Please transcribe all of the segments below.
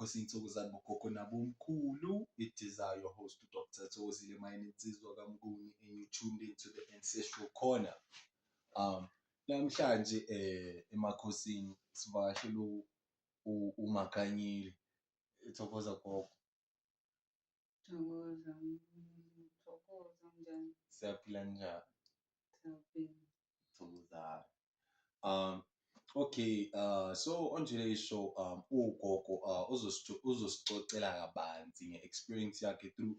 Emakhosini, thokozani bogogo nabomkhulu. It is your host, Dr. Thokozile Mayeni Nsizwa kaMnguni, and you tuned into the Ancestral Corner. Namhlanje emakhosini sivakashele uMakhanyile. Thokoza gogo. Thokoza, thokoza, njani? Siyaphila, njani? Siyaphila. Thokozani. Okay, so on today's show, ugogo uzosixoxela kabanzi nge-experience yakhe through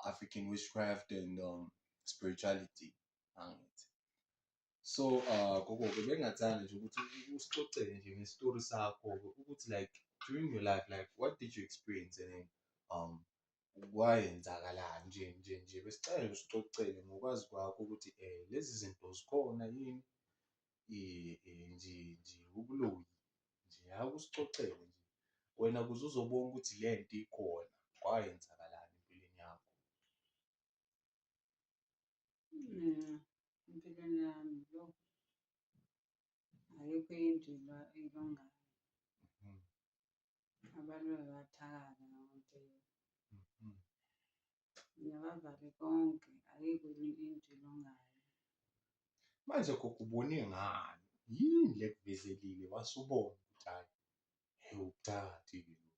African witchcraft and spirituality. Angithi. So gogo ke bengathanda nje ukuthi usixoxele nje nge-story sakho ukuthi, like, during your life, like, what did you experience and then kwayenzakalani nje besicela nje usixoxele ngokwazi kwakho ukuthi lezi zinto zikhona yini, nje ubuloyi nje. Ake usixoxele nje wena ukuze uzobona ukuthi le nto ikhona, kwayenzakalani empilweni yakho. Mina empilweni yami yo, ayikho into elungayo. Abantu bayathakatha ngempela. Mina bavale konke, ayikho into elungayo. Manje gogo, ubone ngani? Yini le kuvezelile wasubona ukuthi hhayi, hey, ubuthakathi-ke lobu?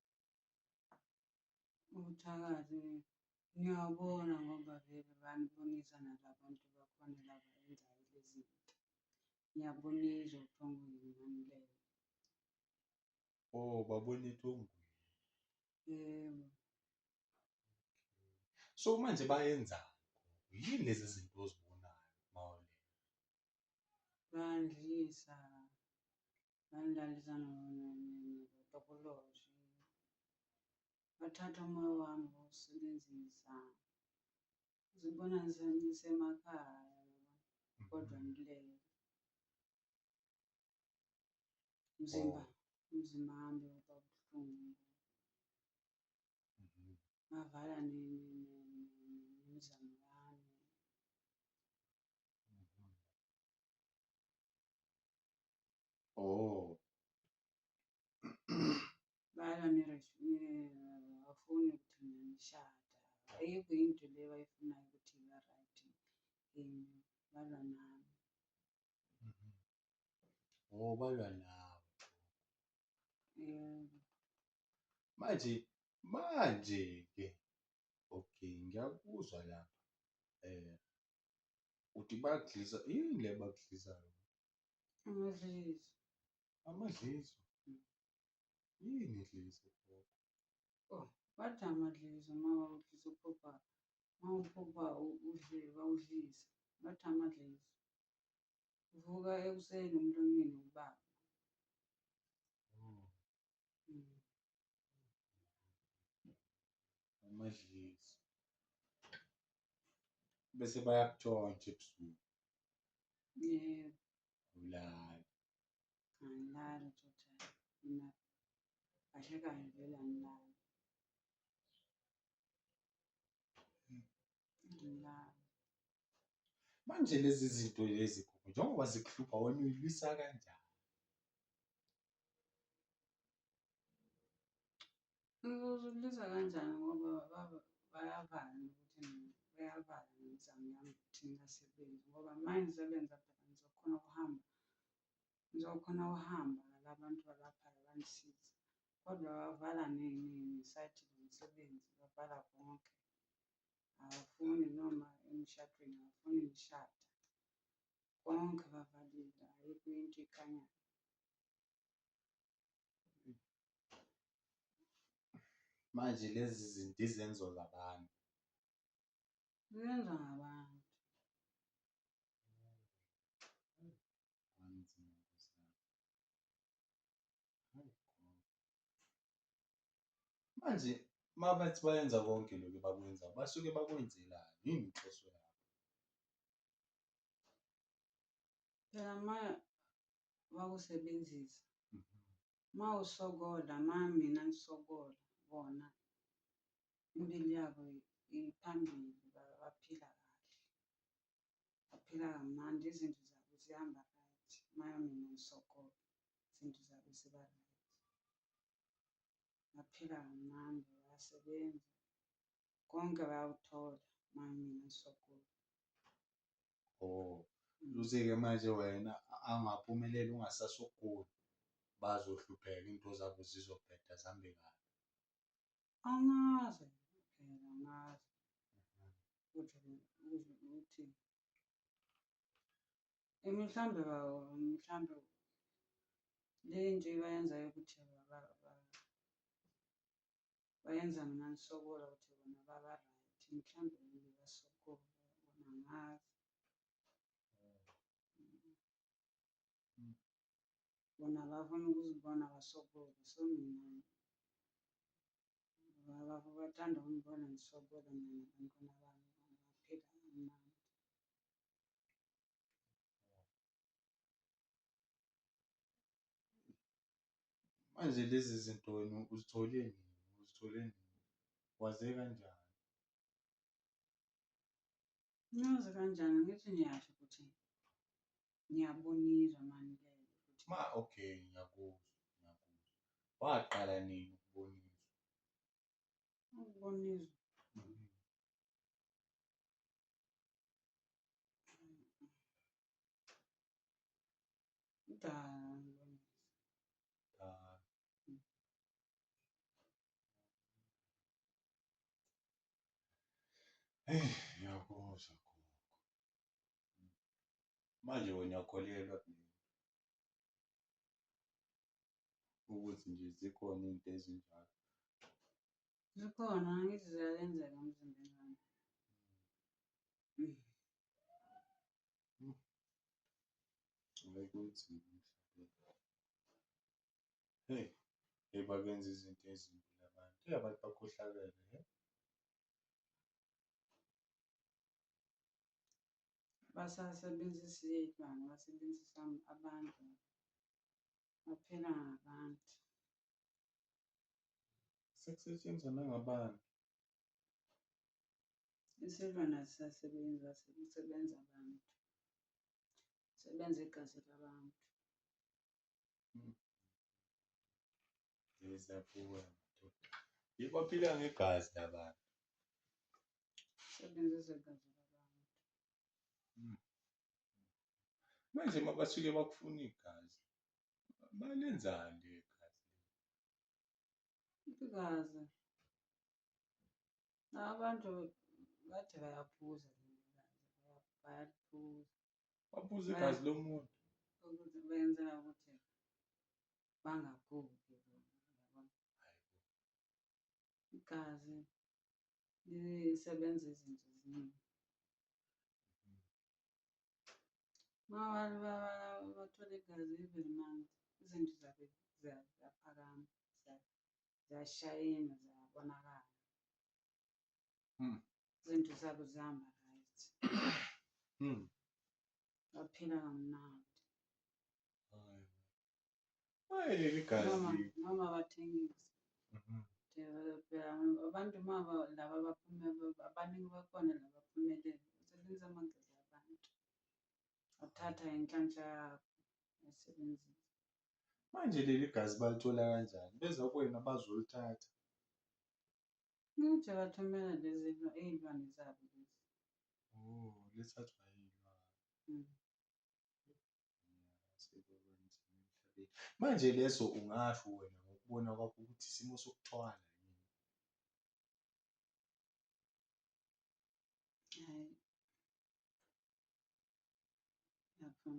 Ubuthakathi ngiyabona ngoba vele banibonisa nalabantu bakhona laba enzayo lezi zinto. Ngiyaboniswa ubuthongweni manilele. Oh, babona ethongweni. Yebo. So manje bayenzani? Yini lezi zinto ozibonayo mawulele? Bayandlisa, bangilalisa notokoloshi. Bathatha umoya wami bawusebenzisa. Ngizibona ngisemakhaya kodwa ngilele. Umzimba wami uba buhlungu. Ngavala nemizamo yami. Oh. Balwa abafuni ukuthi mina ngishada. Ayikho into le abayifunayo ukuthi ibe right kimi, balwa nami. Oh, balwa nawe. Yebo. Manje-ke, okay, ngiyakuzwa lapha. Uthi bayakudlisa, yini le abakudlisayo? Amadliso. Amadliso? Yini idliso gogo? Oh, bathi amadliso uma udlisa uphupha, uma uphupha udle bawudlisa, bathi amadliso. Uvuka ekuseni emlonyeni ubaba. Oh. Amadliso. Bese bayakutshontsha ebusuku. Yebo. Awulali. Angilali totally. Mina kahle kahle vele angilali. Angilali. Manje lezi zinto lezi gogo, njengoba zikuhlupha wena uyilwisa kanjani? Ngizozilwisa kanjani ngoba bayavala ukuthi bayavala nemizamo yami ukuthi ngingasebenzi ngoba uma ngisebenza phela ngizokhona ukuhamba, ngizokhona ukuhamba la bantu balapha bangisiza. Kodwa bavala ne-site lomsebenzi, bavala konke. Abafuni noma emshadweni, abafuni ngishada. Konke bavalile, ayikho into ekhanyayo. Manje lezi zinto izenzo zabantu. Zenzwa ngabantu. Kwanzima Nkosi yami. Hayi gogo. Manje mabathi bayenza konke lokhu abakwenzayo, basuke bakwenzelani? Yini inhloso yabo? Phela ma bakusebenzisa, ma usokola, ma mina ngisokola, bona impilo yabo iphambili, baphila kahle. Baphila kamnandi, izinto zabo zihamba right. Ma mina ngisokola, izinto zabo ziba right. Baphila kamnandi, bayasebenza, konke bayakuthola uma mina ngisokola. Oh, shuthi-ke manje wena angaphumelela ungasasokoli, bazohlupheka iy'nto zabo zizobheda zihambe kabi. Angazi phela angazi ukuthi ukuthi mhlambe mhlambe le nto bayenzayo ukuthi bayenza mina ngisokola ukuthi bona baba-right, mhlambe bona basokola bona angazi. Bona abafuni ukuzibona basokola, so mina bathanda ukungibona ngisokola mina nabantwana bami bona baphila kamnandi. Manje lezi zinto wena uzithole nini, uzithole nini, waze kanjani? Ngazi kanjani? Angithi ngiyasho ukuthi ngiyaboniswa uma ngilele ukuthi Ma okay, ngiyakuzwa, ngiyakuzwa. Waqala nini ukuboniswa? Ukuboniswa kudala ngiboniswa. Kudala. Eyi, ngiyakuzwa gogo. Manje wena uyakholelwa kumina ukuthi nje zikhona iy'nto ezinjalo? Zikhona, angithi ziyenzeka emzimbeni wami. Hhayi kunzima emhlabeni. Hheyi, hheyi babenza izinto ezimbi la bantu, hheyi abantu bakhohlakele he. Basasebenzisa iy'lwane, basebenzisa abantu, baphila ngabantu. Sekusetshenzwa nangabantu. Isilwane asisasebenzi, kusebenza abantu, kusebenza igazi labantu. Ziyabuya madoda. Baphila ngegazi la bantu. Sebenzisa igazi labantu. Manje uma basuke bakufuna igazi, balenzani lelo gazi? Igazi, abantu bathi bayaphuza leli gazi, bayaliphuza. Baphuza igazi lomuntu? Ukuthi benzela ukuthi bangagugi bona, uyabona. Igazi lisebenza izinto eziningi. Uma bathola igazi every month, izinto zabo ziyaphakama, ziyashayina, ziyabonakala. Izinto zabo zihamba right. Baphila kamnandi. Hhayi, hhayi leli gazi. Noma bathengisa. Phela abantu uma laba abaningi bakhona laba abaphumelele basebenzisa amagazi abantu. Bathatha inhlanhla yakho bayisebenzise. Manje leli gazi balithola kanjani? Beza kuwena bazolithatha? Ngithi bathumela lezi iy'lwane zabo lezi. Oh, lithathwa iy'lwane. Manje leso ungasho wena ngokubona kwakho ukuthi isimo sokuthwala yini? Hhayi. Lapho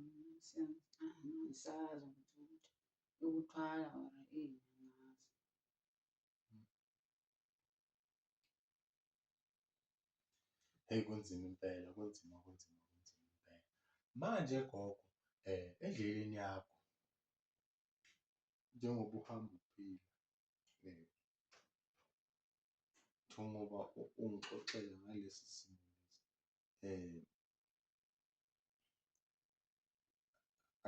angisazi ukuthi ukuthwala or ini angazi. Hheyi kunzima impela, kunzima kunzima kunzima impela. Manje gogo, endleleni yakho njengoba uhamba uphila, njengoba ungixoxela ngalesi simo lesi,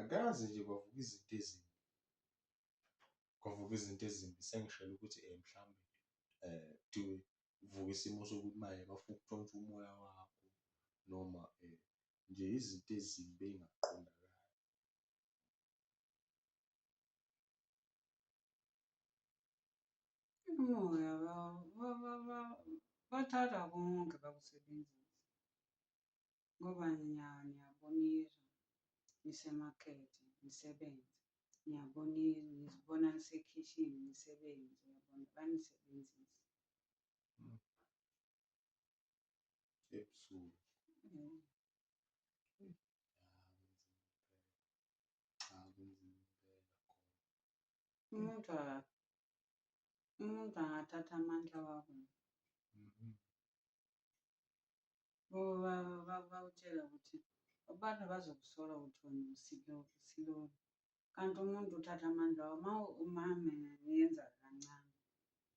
akaze nje kwavuka izinto ezimbi, kwavuka izinto ezimbi sengishela ukuthi mhlawumbe kuthiwe kuvuka isimo sokuthi manje bafuna ukutshontsha umoya wakho noma nje izinto ezimbi ey'ngaqondakali. Umoya bathatha konke bakusebenzise ngoba niyaboniswa nisemakethe nisebenze, nizibona nisekhishini nisebenze, uyabona banisebenzise. Ebusuku. Mm. Cha, kunzima impela gogo. Umuntu umuntu angathatha amandla wakho. Bakutshela ukuthi abantu bazokusola ukuthi wena usiloni, kanti umuntu uthatha amandla uma uma mina ngiyenza kancane,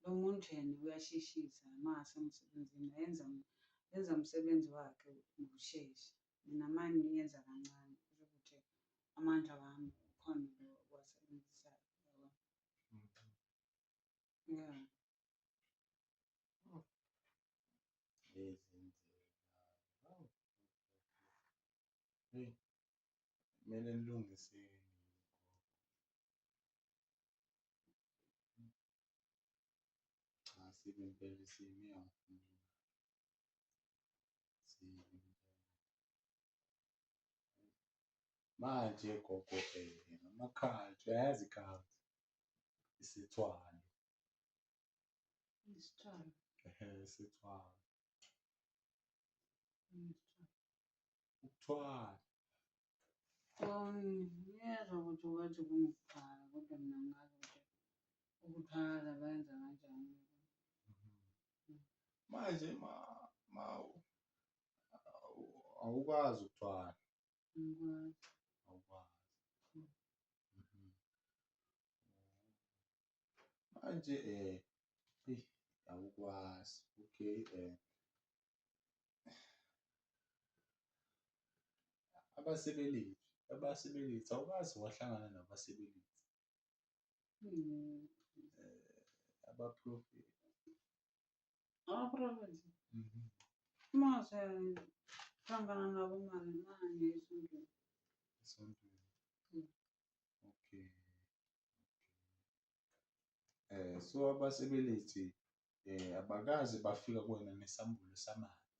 lo muntu yena uyasheshisa uma ngasemsebenzini yenza yenza umsebenzi wakhe ngokushesha. Mina uma ngiyenza kancane kusho ukuthi amandla wami ukhona lo owasebenzisayo yabo. Yeah. Ezenzeka. Hawu, hey, kumele nilungise. Cha, sibi impela isimo iyangifuna. Sibi impela. Manje gogo ama-cult, uyayazi i-cult? Isithwalo. Isithwalo. Ehhe, isithwalo. Isithwalo. Ukuthwala. Oh, ngiyezwa ukuthi wathi kunokuthwala kodwa mina angazi ukuthi ukuthwala bayenza kanjani. Manje ma ma awukwazi ukuthwala. Angikwazi. Awukwazi. Manje eyi awukwazi, okay abasebelethi, abasebelethi awukaze wahlangana nabasebelethi? Abaprofethi. Abaprofethi? Mase hlangana nabo mali manje esontweni. Esontweni. Mm. Okay. Okay. So abasebelethi abakaze bafika kuwena nesambulo samanzi.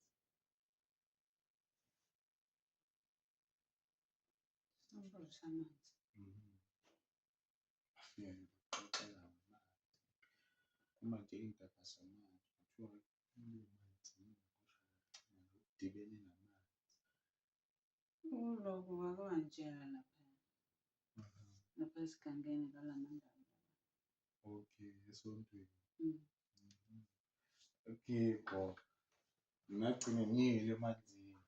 Isambulo samanzi. Bafika nje baxoxela ngamanzi. Uma nje iy'ndaba zamanzi kuthiwa emanzini udibene namanzi. Kulokhu wake wangitshela lapha lapha esigangeni kalamandaba. Okay, esontweni. Mm. Okay, gogo. Ngagcina ngiyile emanzini.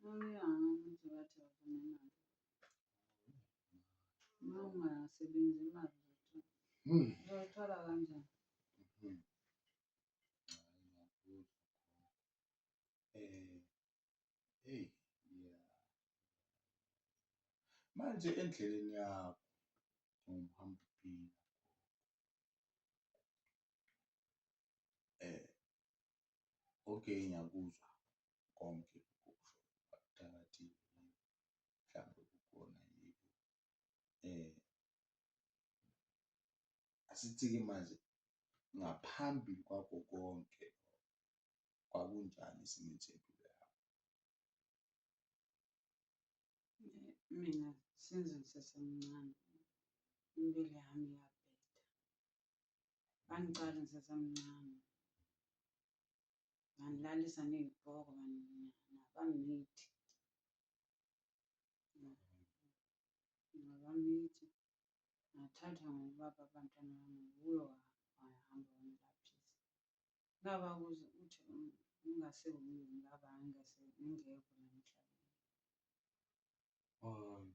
Uyanga ukuthi bathi awufuna imali. Uma ungasebenzi imali uzoyithola. Uzoyithola kanjani? Hayi, ngiyakuzwa gogo. Eyi, yeah. Manje endleleni yakho njengoba uhamba uphila okay, ngiyakuzwa konke lokhu okushoyo, akuthakathile mhlawumbe kukhona yebo. Asithi-ke manje ngaphambi kwakho konke kwakunjani esimweni sempilo yakho? Mina since ngisasemncane impilo yami iyabheda. Bangicala ngisasemncane, bangilalisa ney'poko nabamithi. Nabamithi, ngathathwa ngubaba abantwana bami wuye wahamba wangilaphisa. Ngaba ukuthi ungasewuye ngaba ngingekho la emhlabeni. Hayi.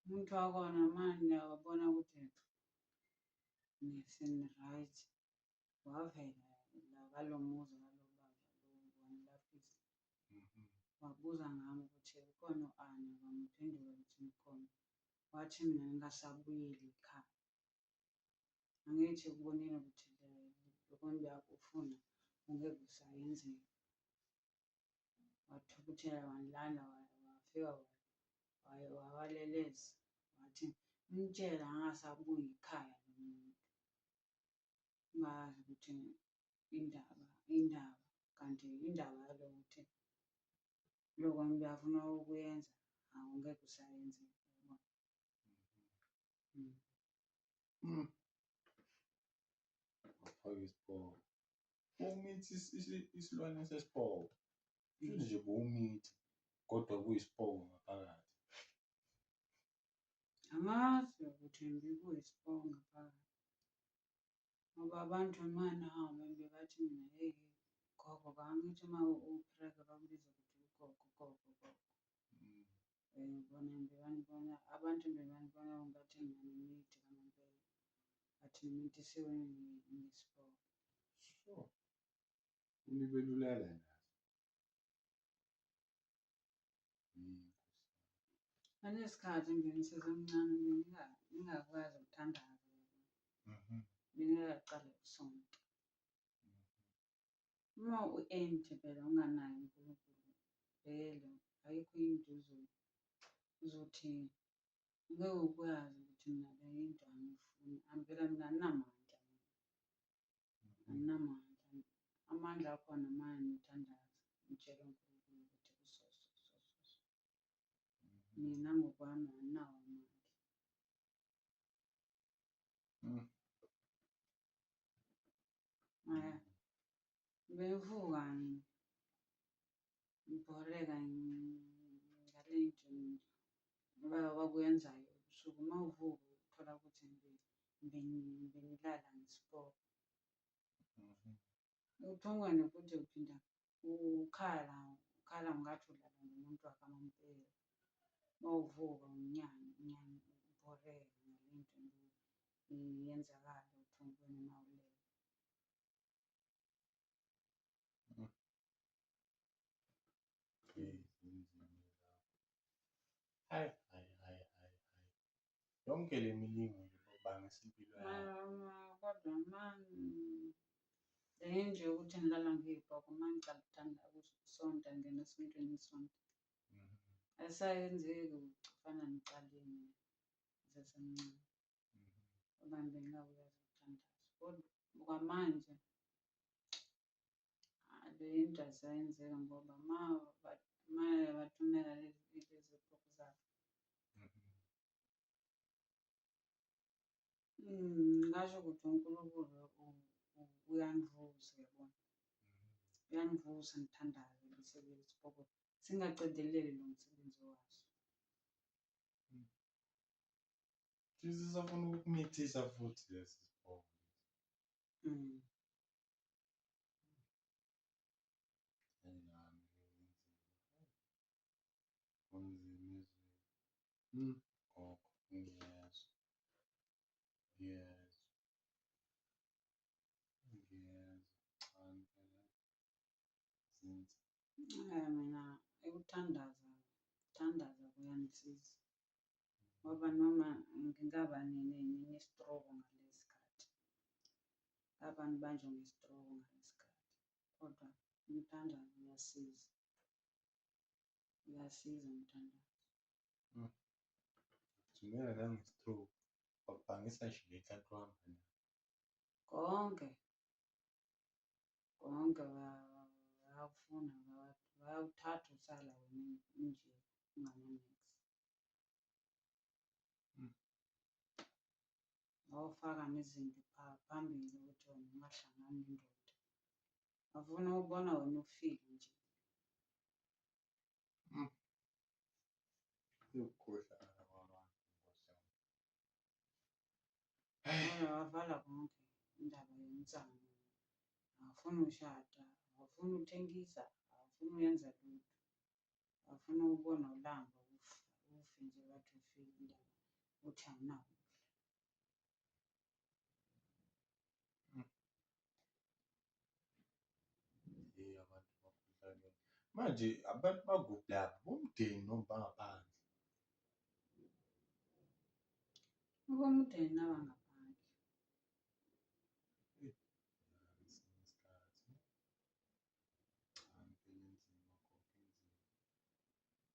Umuntu wakhona manje wabona ukuthi seni-right, wavela la kalo muzi kalo baba lo wangilaphisa. Wabuza ngami ukuthi ukhona u-Anna, ngamphendula ukuthi ngikhona. Wathi mina ngingasabuyeli ekhaya. Angithi ukubonile ukuthi le yakufuna ungeke usayenzeka. Wathukuthela wangilanda wafika wawalelesa wathi umtshele angasabuyi ekhaya lo muntu. ukuthi indaba kanti indaba yalokuthi lokhu engibafuna ukuyenza angeke usayenzeka, yabona. Mm. Wafaka isipoko. Umithi isilwane sesipoko. Kusho nje bowumithi kodwa kuyisipoko ngaphakathi. Angazi ukuthi kuyisipoko ngaphakathi. Ngoba abantu mana bebathi mina hey gogo, angithi uma uprega bakubiza ukuthi ugogo, gogo, gogo. Bona bebanibona abantu bebanibona ngathi nginemithi ngamampela, but ngimithisiwe ngesipoko. Sure. Ulibelulele naso. Ngalesi khathi ngisesemncane ngingakwazi ukuthandaza, bengingakaqali ukusonta. Uma u-empty phela unganaye uNkulunkulu vele ayikho into uzothi ngeke ukwazi ukuthi mina le into angiyifuni. Phela mina anginamandla, anginamandla. Amandla akhona uma ngithandaza ngitshele uNkulunkulu ukuthi so so so so so. Mina ngokwami anginawo amandla. Bengivuka ngibhoreka ngale nto abakuyenzayo ebusuku. Uma uvuka uthola ukuthi bengilala ngesipoko. Uthukane futhi uphinda ukhala, ukhala ngathi udlala ngomuntu wakamampela. Uma uvuka unyanya unyanya ubhoreke ngale nto iyenzakala uthukane uma ulele. Hhayi, hhayi, hhayi, hhayi, hhayi. Yonke le milingo nje bangisa impilo yakho. Kodwa le nje yokuthi ngilala ngiyipoko uma ngicala ukusonta ngingena esontweni ngisonta. Ayisayenzeki kufana nekuqaleni ngisasemncane. Ngoba bengingakwazi ukuthandaza, kodwa kwamanje le into ayisayenzeka ngoba ma bathumela lezi zipoko zabo. Ngingasho ukuthi uNkulunkulu uyangivusa uyabona, uyangivusa ngithandaze bese isipoko singacedeleli lo msebenzi waso. Shuthi sisafuna ukukumithisa futhi lesi sipoko. Hayi nami kunzima. Kunzima ezweni. Gogo, ngiyezwa. Ngiyezwa. Ngiyezwa. Cha impela zinzima. Mina ukuthandaza, ukuthandaza kuyangisiza ngoba noma ngingaba ne-stroke ngalesi khathi, ngaba ngibanjwe nge-stroke ngalesi khathi, kodwa umthandazo uyasiza, uyasiza umthandazo. Thumela nange-stroke, bakubangisa nje le nhlanhla ohamba nayo. Konke, konke bayakufuna, bayakuthatha usala wena nje ungana-niks. Bawufaka nezinto phambili ukuthi wena ungahlangani nendoda. Bafuna ukubona wena ufile nje. Ukukhohlakala kwabantu Nkosi yami. Bona bavala konke indaba yomnsangu. Abafuni ushada, abafuni uthengisa, abafuni uyenza lutho. Bafuna ukubona ulamba ufe, ufe nje bathi ufile indaba uthi awunakudla. Hey, abantu bakhohlakele. Manje abantu bakuphi laba? Bomndeni noma bangaphandle? Abomndeni nabangaphandle. Ngesinye isikhathi. Cha impela inzima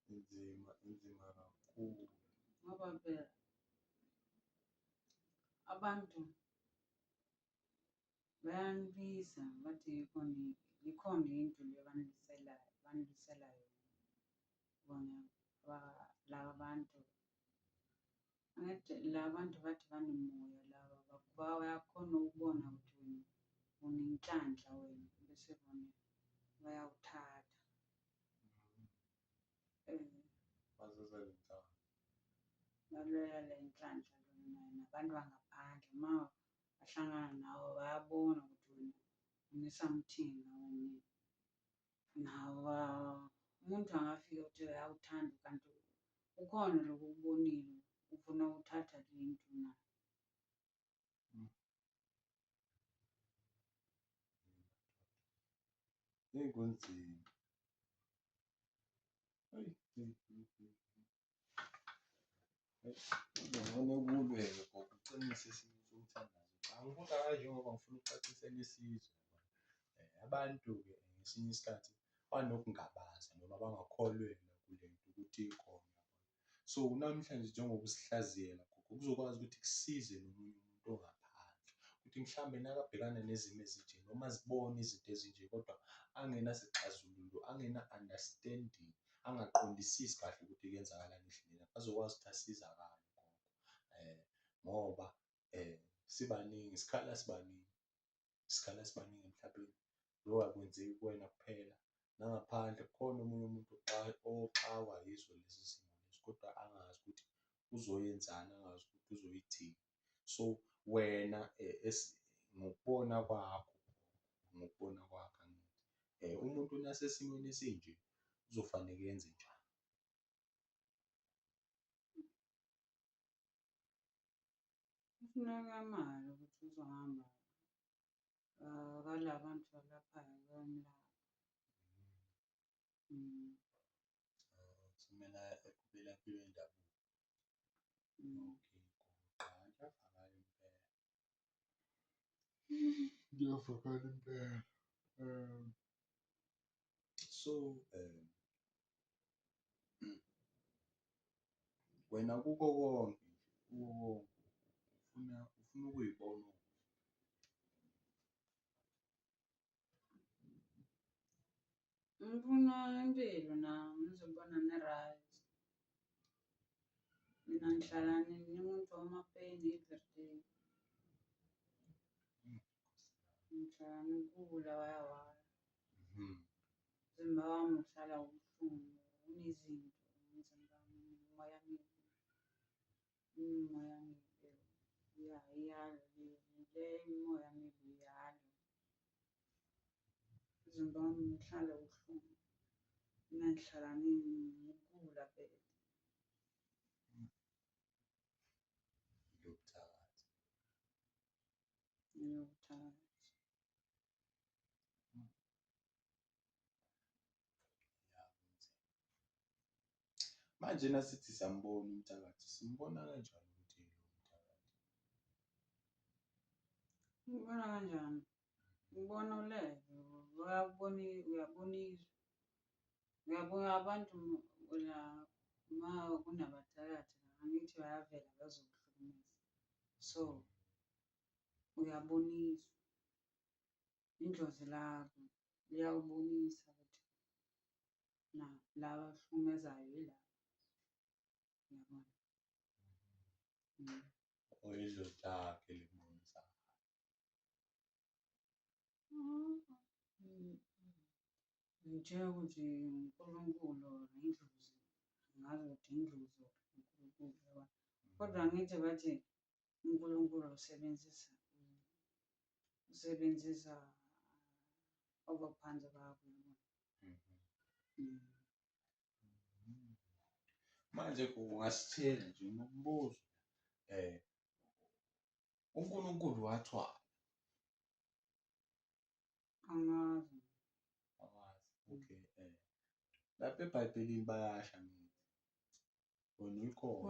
gogo, inzima. Inzima, inzima kakhulu. Ngoba phela abantu Bayanilwisa bathi ikhona into le abaniliselayo, banilisela yona bona laba bantu. Angithi la bantu bathi banomoya laba bayakhona ukubona ukuthi wena unenhlanhla wena, bese bona bayawuthatha. Bathatha le nhlanhla. Balwela le nhlanhla lena nabantu bangaphandle uma bahlangana nawe bayabona ukuthi wena une-something wena. Nawo umuntu angafika uthi uyawuthanda kanti ukhona lokhu okubonile ufuna ukuthatha le nto naye. Eyi kunzima. Eyi eyi eyi eyi. Kuzongcono kulwe-ke gogo uqinise isimo somthandazo. Cha, ngibuza kanje ngoba ngifuna ukucacisela isizwe. Abantu-ke ngesinye isikhathi banokungabaza noma bangakholelwa kule nto ukuthi ikhona. So, namhlanje njengoba usihlaziyela gogo kuzokwazi ukuthi kusize nomunye umuntu ongaphandle ukuthi mhlawumbe nakabhekana nezimo ezinje noma azibone izinto ezinje kodwa angenasixazululo, angena-understanding, angaqondisisi kahle ukuthi kuyenzakalani endleleni azokwazi ukuthi asizakale gogo. Ngoba sibaningi, sikhala sibaningi, sikhala sibaningi emhlabeni. Lokhu akwenzeki kuwena kuphela nangaphandle kukhona omunye umuntu oxakwa yiso lesi simo lesi, kodwa angazi ukuthi uzoyenzani, angazi ukuthi uzoyithini. So, wena ngokubona kwakho, ngokubona kwakho angithi umuntu nasesimweni esinje kuzofaneke enzenjani? Kufuneka imali ukuthi uzohamba kwala bantu abalaphayo bayomlapha. Kumele aye kubelaphi bendabuko. Okay, cha kuyavakala impela, kuyavakala impela. So, wena kukho konke nje, kukho konke ufuna ukuy'bona ukuphi? Ngifuna impilo nami ngizobona ngi-right. Mina ngihlala ngiwumuntu wamapeni everyday. Ngihlala ngikula waya waya. Umzimba wami uhlala ubuhlungu, unezinto umzimba wami imimoya emibi, imimoya emibi ya iyalwa le imimoya emibi iyalwa. Umzimba wami uhlala ubuhlungu. Mina ngihlala ngigula vele. Lobuthakathi. Ngiyobuthakathi. Ya, kunzima. Manje nasithi siyambona umthakathi, simbona kanjani ukuthi yilo umthakathi? Ubona kanjani? Ubona ulele, uyabona uyaboniswa. Uyabona abantu la uma kunabathakathi angithi bayavela bazokuhlukumeza. So, uyaboniswa, indlozi lakho liyakubonisa ukuthi na laba abakuhlukumezayo yilaba, uyabona? Or idlozi lakhe likubonisayo? Ngitshela ukuthi uNkulunkulu or indlozi, angazi ukuthi indlozi or uNkulunkulu yabona. Kodwa angithi bathi uNkulunkulu usebenzisa abaphansi bakho yabona. Manje ungasitshela nje unombuzo uNkulunkulu wathwala? Angazi. Awazi, okay. Lapha eBhayibhelini bayasho angithi, wena uyikhona.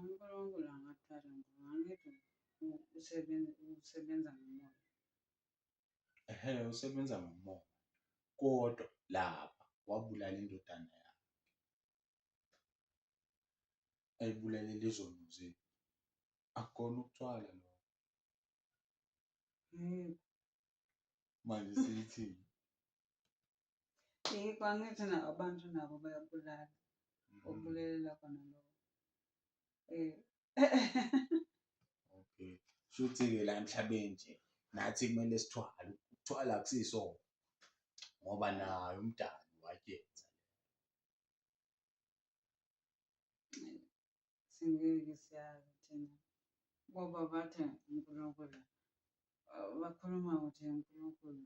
uNkulunkulu angathwala ngoba angithi usebenza ngomoya. Ehhe, usebenza ngomoya, kodwa lapha wabulala indodana yakhe, ayibulalela izono zethu. Akukhona ukuthwala lokho? Yebo. Manje siyithini? Yikho angithi abantu nabo bayabulala. Ukubulelela khona lokho. Okay. Shuthi-ke la emhlabeni nje nathi kumele sithwale, ukuthwala akusisono ngoba naye umdali wayenza. Singeke siyazi thina ngoba bathi uNkulunkulu bakhuluma ukuthi uNkulunkulu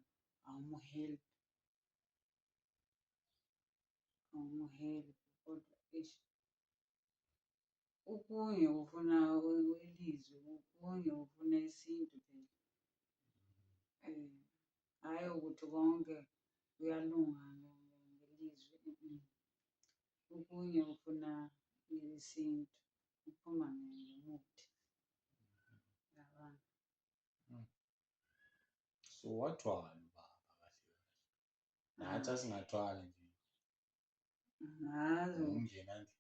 awumuhelpi, awumuhelpi kodwa eish okunye kufuna ilizwi, okunye kufuna isintu phela. Hhayi ukuthi konke kuyalunga ngelizwi . Okunye kufuna isintu, kuphuma ngomuthi. Yabona? So wathwala ubaba kahle kahle. Nathi asingathwala nje. Angazi. Ungena nje.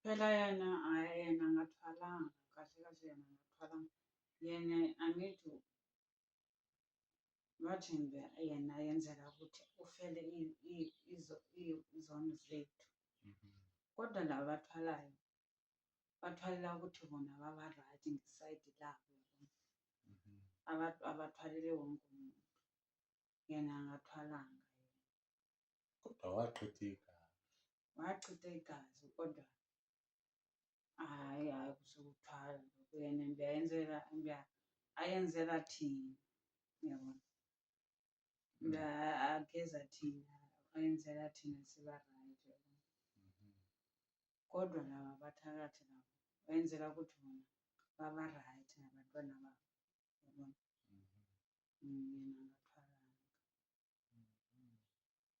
Phela yena hhayi yena angathwalanga kahle kahle yena angathwalanga. Yena angithi bathi nje yena yenzela ukuthi ufele izono zethu. Kodwa laba abathwalayo bathwalela ukuthi bona baba-right ngesayidi labo yabona. Abathwalele wonke umuntu. Yena angathwalanga yena. Kodwa wachitha igazi. Wachitha igazi kodwa hhayi hhayi kusekuthwala lokho yena ngiyenzela ayenzela thina uyabona. Ageza thina, ayenzela thina siba-right uyabona. Kodwa laba abathakathi laba bayenzela ukuthi bona baba-right nabantwana babo uyabona. Yena angathwalanga.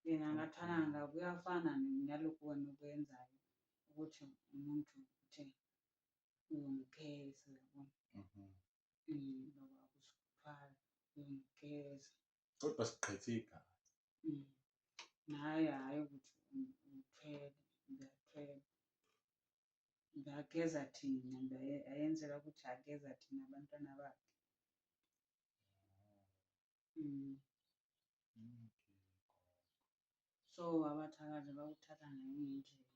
Yena angathwalanga kuyafana nalokhu wena okwenzayo ukuthi umuntu uthe uyomgeza uyabona. Lokho akusikuthwala uyomgeza. Kodwa siqhethe igazi. Hhayi hhayi ukuthi uthwele, uyathwele. Uyageza thina, ayenzela ukuthi ageza thina abantwana bakhe. So abathakathi bakuthatha ngenye indlela.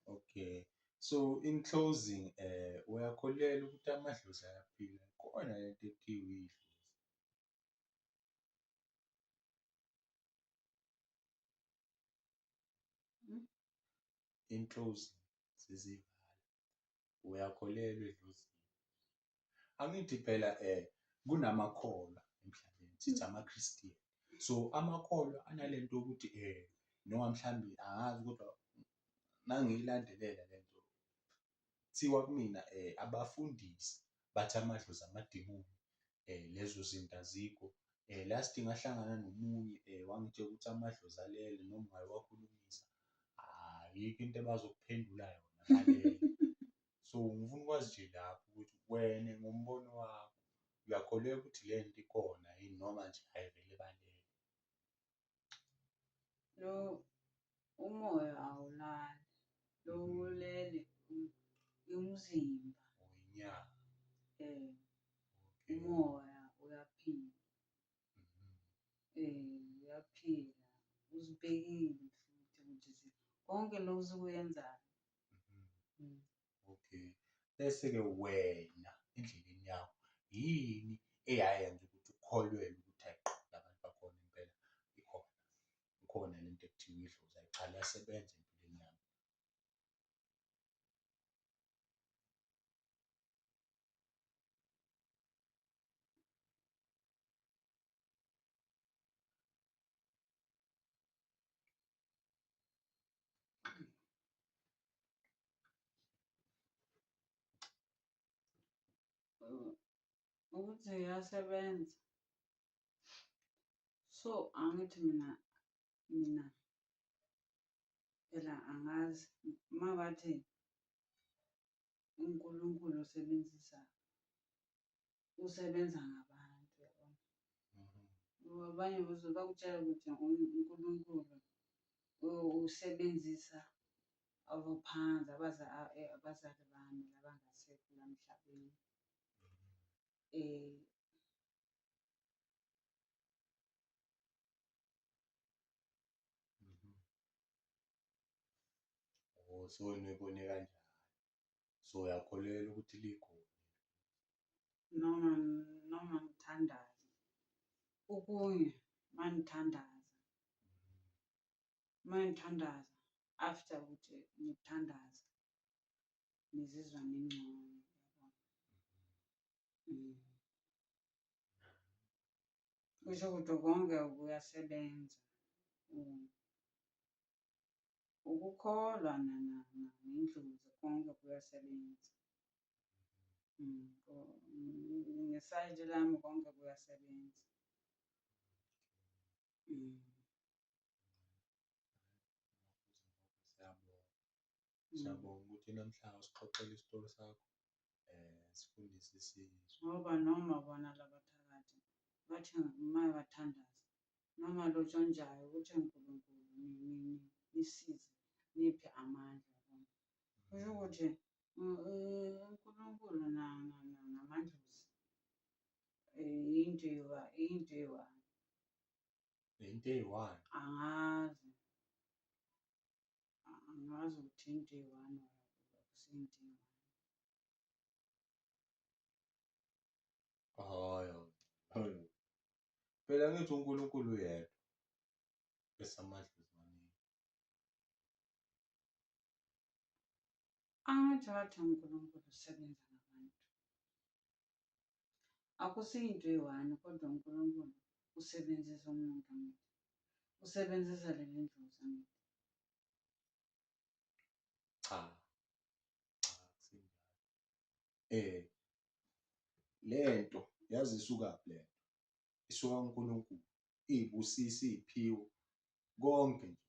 Okay. So in closing, uyakholelwa ukuthi amadlozi ayaphila? Ikhona lento ekuthiwa idlozi? In closing, sesivala. Uyakholelwa edlozini? Angithi phela kunamakholwa emhlabeni, sithi ama-Christian. So amakholwa analento yokuthi noma mhlambe angazi kodwa mangiyilandelela lento kuthiwa kumina abafundisi bathi amadlozi amadimoni lezo zinto azikho. Last ngahlangana nomunye wangitshela ukuthi amadlozi alele noma ungayowakhulumisa ayikho into abazokuphendula yona balele. So ngifuna ukwazi nje lapho ukuthi wena ngombono wakho uyakholelwa ukuthi le nto ikhona yini noma nje hhayi vele balele? Lo umoya awulali, lo ulele umzimba. Inyama. Umoya uyaphila. Uyaphila, uzibhekile futhi ukuthi konke lokhu osukuyenzayo. Okay. Bese-ke wena endleleni yakho yini eyayenza ukuthi ukholelwe ukuthi hhayi qha la bantu bakhona impela ikhona, ikhona lento ekuthiwa idlozi, hhayi cha liyasebenza empilweni yami. Ukuthi iyasebenza. So angithi mina phela angazi uma bathi uNkulunkulu usebenzisa usebenza ngabantu yabona. Abanye bakutshela ukuthi uNkulunkulu usebenzisa Abaphansi abazali bami labangasekho la emhlabeni. Oh, so wena uyibone kanjalo. So uyakholelwa ukuthi likhona. Noma ngithandaza, okunye uma ngithandaza, uma ngithandaza after ukuthi ngithandaza ngizizwa ngingcono yabo. Kusho ukuthi konke kuyasebenza. Ukukholwa nendlozi konke kuyasebenza. Ngesayidi lami konke kuyasebenza. Siyabonga. Siyabonga ukuthi namhlanje usixoxele isitori sakho, sifundise isizwe. Ngoba noma bona labathakathi bathi uma bathandaza noma lo tshontshayo uthi uNkulunkulu nisize niphe amandla yabona. Kusho ukuthi uNkulunkulu namandlozi into into eyi-one. Into eyi-one. Angazi, angazi ukuthi into eyi-one or akusiyinto eyi-one. Hhayi, hayi. Phela angithi uNkulunkulu uyedwa, bese amadlozi maningi. Angithi bathi uNkulunkulu usebenza ngabantu. Akusiyinto eyi-one kodwa uNkulunkulu usebenzisa umuntu angithi. Usebenzisa leli ndlozi angithi. Cha, cha akusinjalo. Lento yazi isukaphi lento? Isuka kuNkulunkulu, iy'busiso, iy'phiwo, konke nje.